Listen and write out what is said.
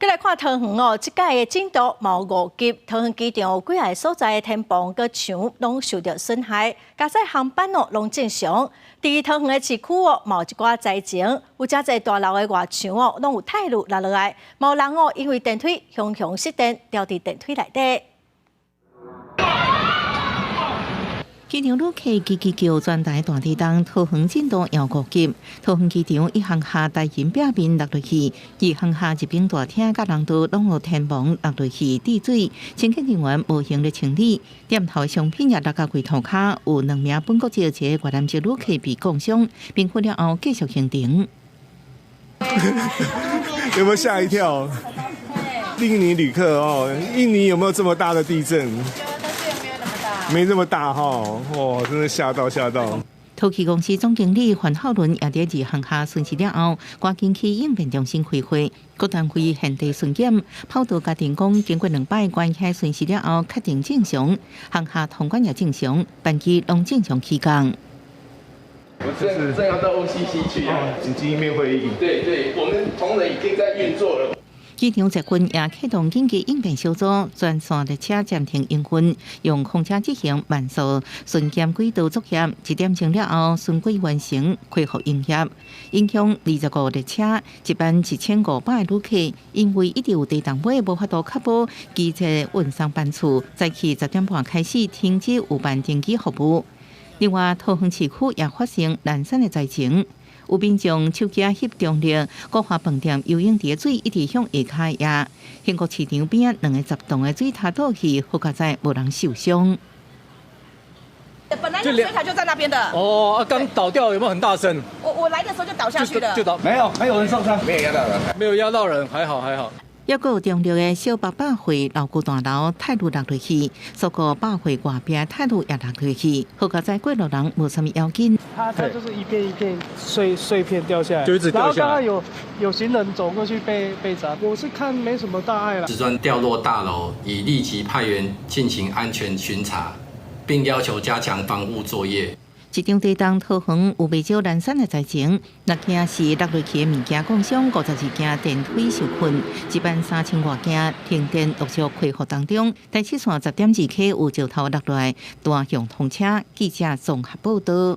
閣來看桃園哦，這擺的震度嘛有5級，桃園機場有幾个所在的天棚佮牆攏受著損害，駕駛航班哦攏正常。佇桃園的市區哦，嘛有一寡災情，有誠濟大樓的外牆哦攏有鐵路落落來，嘛有人哦因為電梯雄雄失電，牢佇電梯內底。機場旅客吱吱叫，全台大地動，桃園震度有5級。桃園機場一航廈大型壁面落落去，二航廈入境大廳佮廊道攏有天棚落落去滴水，清潔人員無閒咧清理。店頭商品也落甲櫃塗跤，有兩名本國籍一个越南籍旅客被摃傷，評估了後繼續行程。有沒有嚇一跳？印尼旅客哦，印尼有沒有這麼大的地震？沒這麼大哈，哇，真的嚇到嚇到。桃汽公司總經理范浩倫也佇二航廈巡視了後，趕緊去應變中心開會，各單位現地巡檢，跑道佮電工經過兩擺關起巡視了後，確定正常，航廈通關也正常，班機攏正常起降。我正正要到 OCC 去啊，緊急應變會議。對對，我們同仁已經在運作了。機場捷運也啟動緊急應變小組，全線列車暫停營運，用空車執行慢速巡檢軌道作業。1點鐘了後，巡軌完成，恢復營業。影響25列車，一班1500旅客，因為一直有地動尾，無法度確保機車運送班次，早起10點半開始停止有班登機服務。另外，桃園市區也發生攔傘的災情。有民眾手機翕中立國華飯店游泳池水一直向下跤壓，興國市場邊兩个10棟的水塔倒去，好佳哉無人受傷。本來水塔就在那邊的。哦，剛倒掉有沒有很大聲？我來的時候就倒下去了。就倒，沒有，沒有人受傷，沒有壓到人，沒有壓到人，還好還好。抑閣有中壢的小北百貨樓舊大樓鐵路落落去，蘇果百貨外壁鐵路也落落去，好佳哉過路人無啥物要緊。它就是一片一片碎碎片掉下來，就一直掉下來。然後剛剛有行人走過去被砸，我是看沒什麼大礙啦。瓷磚掉落大樓，已立即派員進行安全巡查，並要求加強防護作業。這場地動桃園有袂少攔傘的災情，六件是落落去的物件摃傷，52件電梯受困，一班3000外件停電陸續恢復當中。台七線10.2 K 有石頭落來，大雄通車。記者綜合報道。